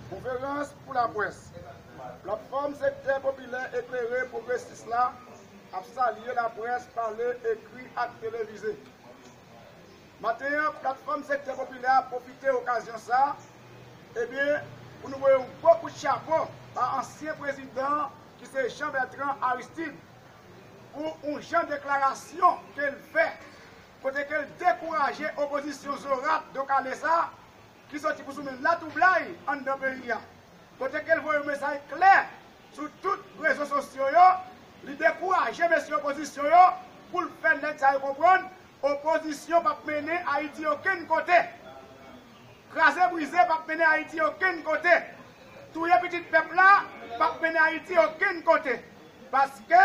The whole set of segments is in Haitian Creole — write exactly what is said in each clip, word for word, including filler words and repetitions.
Konferans pou laprès. Platfòm Sektè Popilè Eklere Pwogresis la ap salye laprès pale, ekri ak televize. Maten an, Platfòm Sektè Popilè a pwofite okazyon sa a, ebyen, pou nou voye yon gwo kout chapo ba ansyen prezidan ki se Jean Bertrand Aristide, pou yon jan deklarasyon ke l fè, kote ke l dekouraje opozisyon zorat dokale sa a, ki soti pou soumen latwoublay anndan peyi a. Kote ke l voye yon mesaj klè sou tout rezo sosyo yo, li dekouraje mesye opozisyon yo pou l fè nèg sa yo konprann opozisyon p ap mennen Ayiti okenn kote. Kraze brize p ap mennen Ayiti okenn kote. Touye pitit pèp la p ap mennen Ayiti okenn kote. Paske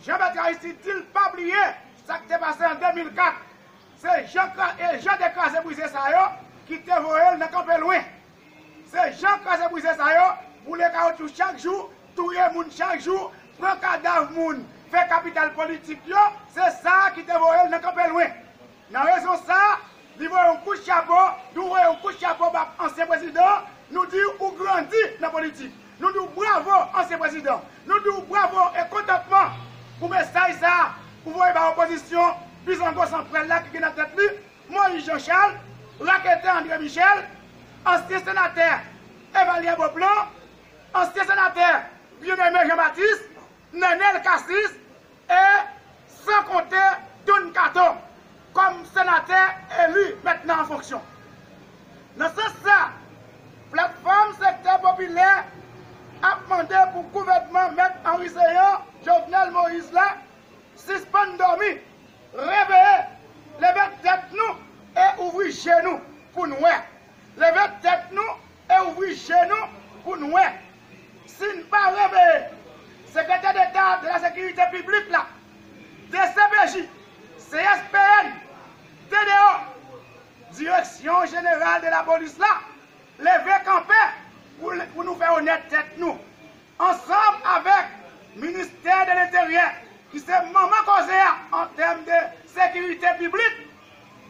Jean Bertrand Aristide di l pa bliye sa k te pase an de mil kat. Se jan kra- e jan de kraze brize sa yo ki te voye l nan kanpe lwen. Se jan kraze brize sa yo boule kawotchou chak jou, touye moun chak jou, pran kadav moun, fè kapital politik yo, se sa ki te voye l nan kanpe lwen. Nan rezon sa a, li voye yon kout chapo, nou voye yon kout chapo ba ansyen prezidan, nou di ou grandi nan politik. Nou di w bravo, ansyen prezidan. Nou di w bravo e kontantman pou mesaj sa a ou voye ba opozisyon bizango san pwèl la ki gen nan tèt li Moïse Jean Charles, raketè André Michel, ansyen senatè Evalière Beauplan, ansyen senatè Bien-Aimé Jean Baptiste, Nenel Cassys, e san konte Don Kato kòm senatè eli mentnan an fonksyon. Nan sans sa, Platfòm Sektè Popilè ap mande pou gouvènman Mèt Henri Céant, Jovenel Moïse la, sispann dòmi, reveye, leve tèt nou e ouvri je nou pou n wè. Leve tèt nou e ouvri je nou pou n wè. Si n pa reveye, Sekretè Deta de la Sekirite Piblik la, D C P J, C S P N, D D O, Direksyon Jeneral de Lapolis la, leve kanpe pou, pou nou fè onèt tèt nou. Ansanm avèk Ministè de Lenteryè, ki se manman koze a an tèm de sekirite piblik,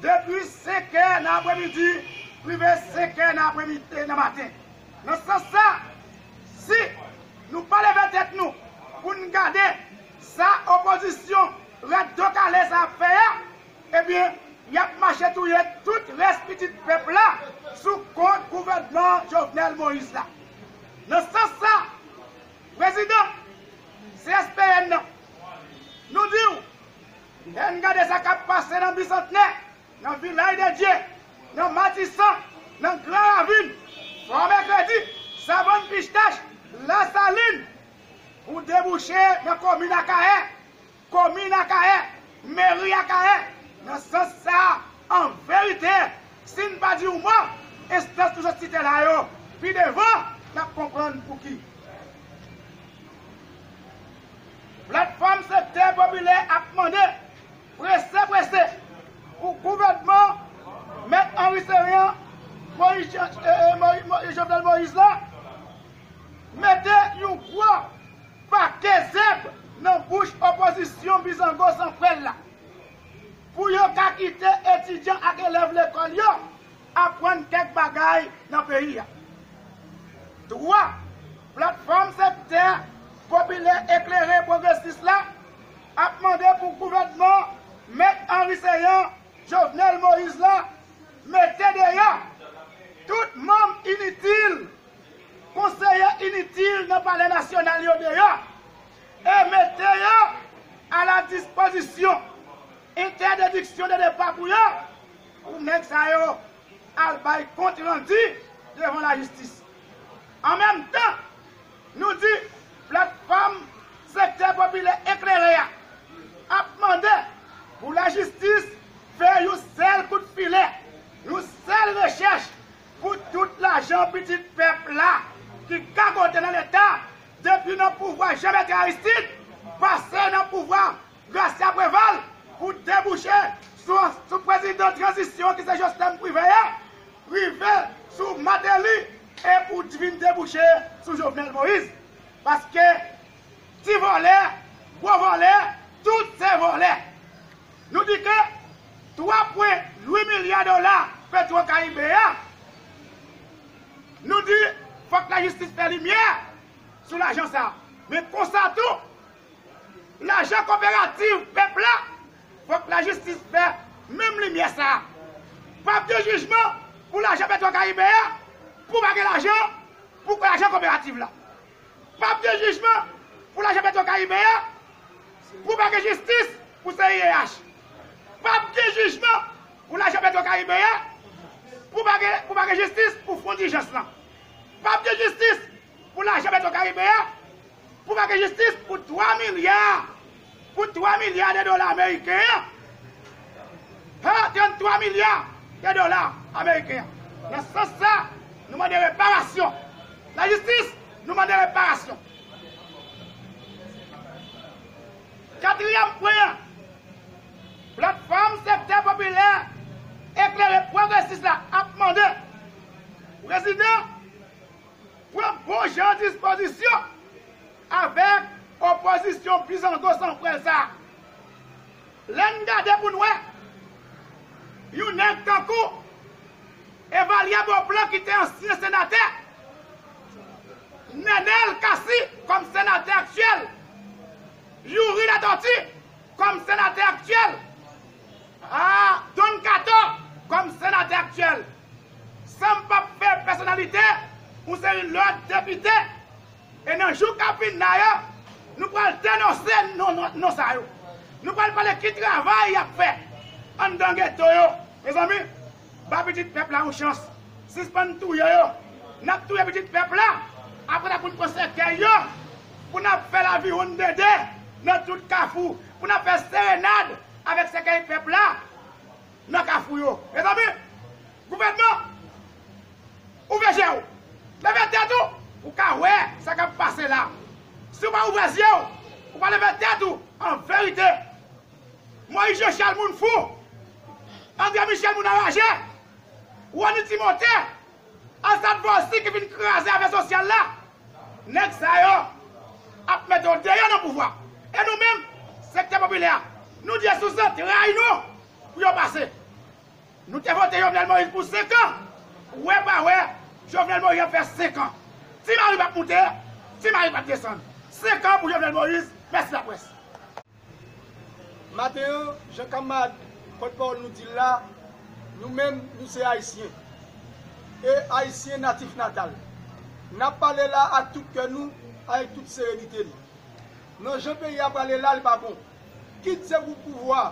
depi senkè nan apremidi rive senkè nan apremidi nan maten. Nan sans sa, si nou pa leve tèt nou pou n gade sa opozisyon rèd do kale sa ap fè a, ebyen, y ap mache touye tout rès pitit pèp la sou kont gouvènman Jovenel Moïse la. Nan sans sa, prezidan C S P N nan, nou di w, lè n gade sa k ap pase nan Bisantnè, nan Vilaj de Dye, nan Matisan, nan Gran Ravin, Fò Mèkredi, Savann Pistach, Lasalin, pou debouche nan komin Akayè, komin Akayè, meri Akayè, nan sans sa a, an verite, si n pa di yon mo, enstans nou sot site la yo, pi devan, n ap konprann pouki. Platfòm Sektè Popilè ap mande, prese prese, pou gouvènman Mèt Henri Céant, Moïse Jean- e, e, Moïse- Moïse- Jovenel Moïse la, mete yon gwo pake zèb nan bouch opozisyon bizango san pwèl la, pou yo ka kite etidyan ak elèv lekòl yo aprann kèk bagay nan peyi a. Twa, Platfòm Sektè Popilè Eklere Pwogresis la ap mande pou gouvènman Mèt Henri Céant, Jovenel Moïse la, mete deyò tout manm initil, konseye initil nan Palè Nasyonal yo deyò e mete yo a la dispozisyon, entèdiksyon de depa pou yo, pou nèg sa yo al bay kont randi devan lajistis. An menm tan, nou di Platfòm Sektè Popilè Eklere a ap mande pou lajistis fè yon sèl kout filè, yon sèl rechèch pou tout lajan pitit pèp la ki gagote nan Leta depi nan pouvwa Jean Bertrand Aristide, pase nan pouvwa Gracia Préval, pou debouche sou, sou prezidan tranzisyon ki se Joslèm Privè a, rive sou Martelly e pou vin debouche sou Jovenel Moïse. Paske ti vòlè, gwo vòlè, tout se vòlè. Nou di ke twa pwen uit milya dola Petro Caribe a, nou di Lajistis fè limyè sou lajan sa a. Men konsa tou, lajan koperativ pèp la, fòk lajistis fè menm limyè sa a. P ap gen jijman pou lajan Petwokaribe a, pou pa gen lajan pou lajan koperativ la. P ap gen jijman pou lajan Petwokaribe a, pou pa gen jistis pou C I E H. P ap gen jijman pou lajan Petwokaribe a, pou pa gen, pou pa gen jistis pou fon dijans lan. P ap gen jistis pou lajan Petwokaribe a, pou pa gen jistis pou twa milya, pou twa milya de dola ameriken an. Ha, tranntwa milya de dola ameriken an. Nan sans sa, nou mande reparasyon. Lajistis, nou mande reparasyon. Katriyèm pwen an, Platfòm Sektè Popilè Eklere Pwogresis la ap mande prezidan pran bon jan dispozisyon avèk opozisyon bizango san frè sa a. Lè n gade pou n wè, yon nèg tankou Evalya Beauplan ki te ansyen senatè, Nenel Cassy kòm senatè aktyèl, Youri Latortue kòm senatè aktyèl, a, Don Kato kòm senatè aktyèl, san m p ap fè pèsonalite yon seri lòt depite. E nan jou k ap vin la yo, nou pral denonse non, non, non sa yo. Nou pral pale ki travay y ap fè anndan geto yo. Mezanmi, ba pitit pèp la yon chans. Sispann touye yo. N ap touye pitit pèp la. Apre sa, pou n pran sèkèy yo, pou n ap fè laviwonn dede nan tout kafou, pou n ap fè serenad avèk sèkèy pèp la nan kafou yo. Mezanmi, gouvènman, ouvè je w. Leve tèt ou, ou ka wè sa k ap pase la. Si w pa ouvè je w, ou pa leve tèt ou, an verite, Moïse Jean Charles moun fou, André Michel moun anraje, Rony Timothé, Assad Volcy ki vin kraze afè sosyal la, nèg sa yo ap mete w deyò nan pouvwa. E nou menm, sektè popilè a, nou di e sou zantray nou pou yo pase. Nou te vote Jovenel Moïse pou senk an. Wè pa wè, Jovenel Moïse ap fè senk an. Ti mari p ap moute, ti mari p ap desann. Senk an pou Jovenel Moïse. Mèsi laprès. Maten an, jan kanmarad pòtpawòl nou di l la, nou menm, nou se Ayisyen. E Ayisyen natif natal. N ap pale la ak tout kè nou, avèk tout serenite n. Nan jan peyi a prale la, li pa bon. Kit se gwoup pouvwa,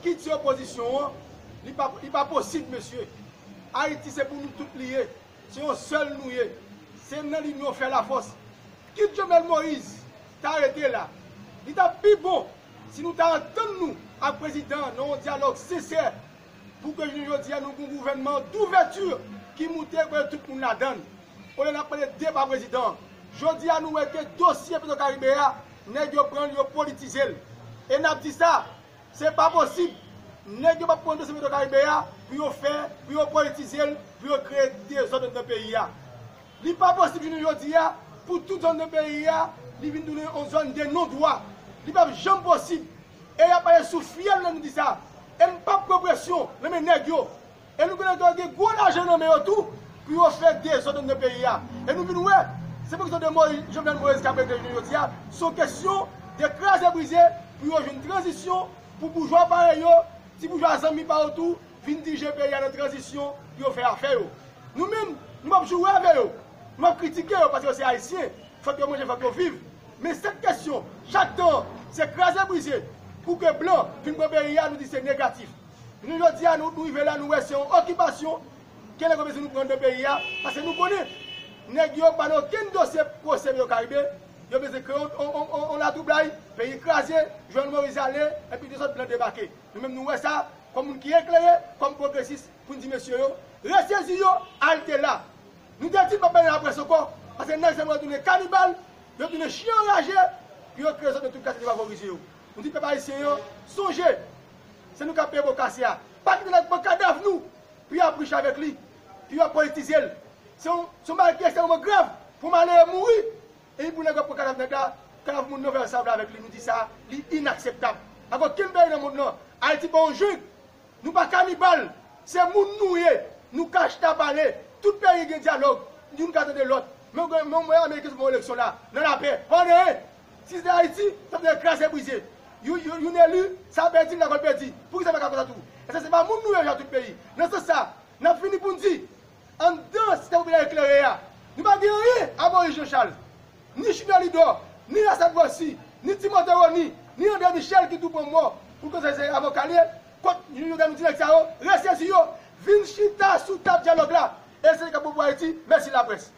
kit se opozisyon an, li pa, li pa posib, mesye. Ayiti se pou nou tout li ye. Se yon sèl nou ye. Se nan linyon fè lafòs. Kit Jovenel Moïse ta rete la. Li t ap pi bon si nou ta antann nou ak prezidan an nan yon dyalòg sensè pou ke jounen jodi a nou gen yon gouvènman douvèti ki moute kote tout moun ladan l. Olye n ap pale de pa prezidan an. Jodi a nou wè ke dosye Petwokaribe a, nèg yo pran l, yo politize l. E n ap di sa, se pa posib. Nèg yo p ap pran dosye Petwokaribe a pou yo fè, pou yo politize l, pou yo kreye dezòd anndan peyi a. Li pa posib jounen jodi a pou tout zòn nan peyi a, li vin tounen yon zòn de non dwa. Li p ap janm posib. E y ap pale sou fyèl lè nou di sa. E m p ap pran presyon nan men nèg yo. E nou konnen ke yo gen gwo lajan nan men yo tou pou yo fè dezòd anndan peyi a. E nou vin wè, se pa kesyon de Moïse, Jovenel Moïse k ap regle jounen jodi a. Se yon kesyon de kraze brize pou yo jwenn tranzisyon, pou boujwa parèy yo, ti boujwa zanmi pa yo tou, vin dirije peyi a nan tranzisyon pou yo fè afè yo. Nou menm, nou p ap joure avè yo. Nou p ap kritike yo paske yo se Ayisyen. Fòk yo manje, fòk yo viv. Men sèt kesyon, chak tan, se kraze brize pou ke blan vin pran peyi a, nou di se negatif. Jounen jodi a, nou, nou rive la, nou wè se yon okipasyon ke nèg yo bezwen nou pran nan peyi a, paske nou konnen nèg yo pa nan okenn dosye pwosè Petwokaribe, yo bezwen kreye yon, yon, yon, yon, yon latwoublay, peyi kraze, Jovenel Moïse ale, epi dezòd blan debake. Nou menm nou wè sa, kòm moun ki eklere, kòm pwogresis, pou n di mesye yo, resezi yo, alte la. Nou te di n p ap pale laprès ankò, paske nèg sa yo tounen kanibal, yo tounen chen anraje, pou yo kreye zòn nan tout katye defavorize yo. Nou di pèp ayisyen an, sonje, se nou k ap peye po kase a. Pa kite nèg pran kadav nou pou y ap rich avèk li, pou y ap politize l. Se yon, se yon bagay ki ekstrèmeman grav pou malere mouri, epi pou nèg yo pran kadav nèg la, kadav moun nan fè sa yo vle avèk li. Nou di sa, li inakseptab. Ak okenn peyi nan mond lan, Ayiti pa yon jeng. Nou pa kanibal. Se moun nou ye. Nou ka chita pale. Tout peyi gen dyalòg. Youn ka tande lòt. Men w mwen Ameriken sou fè yon eleksyon la, nan lapè. Pa gen anyen. Si se te Ayiti, sa t ap kraze brize. Youn, youn, youn eli, sa pèdi, lakòl pèdi. Poukisa fè ka konsa tou? Èske se pa moun nou ye jan tout peyi? Nan sans sa, n ap fini pou n di, anndan sitè popilè eklere a, nou pa gen anyen a Moyiz Jan Chal, ni Chimè Lidò, ni Lasad Vòsi, ni Timote Woni, ni André Michel ki tou pran mò pou l konsidere se avoka l ye, kont yo, yo gen nou di nèg sa yo, rete sou yo, vin chita sou tab dyalòg la. E se li k ap bon pou Ayiti. Mèsi laprès.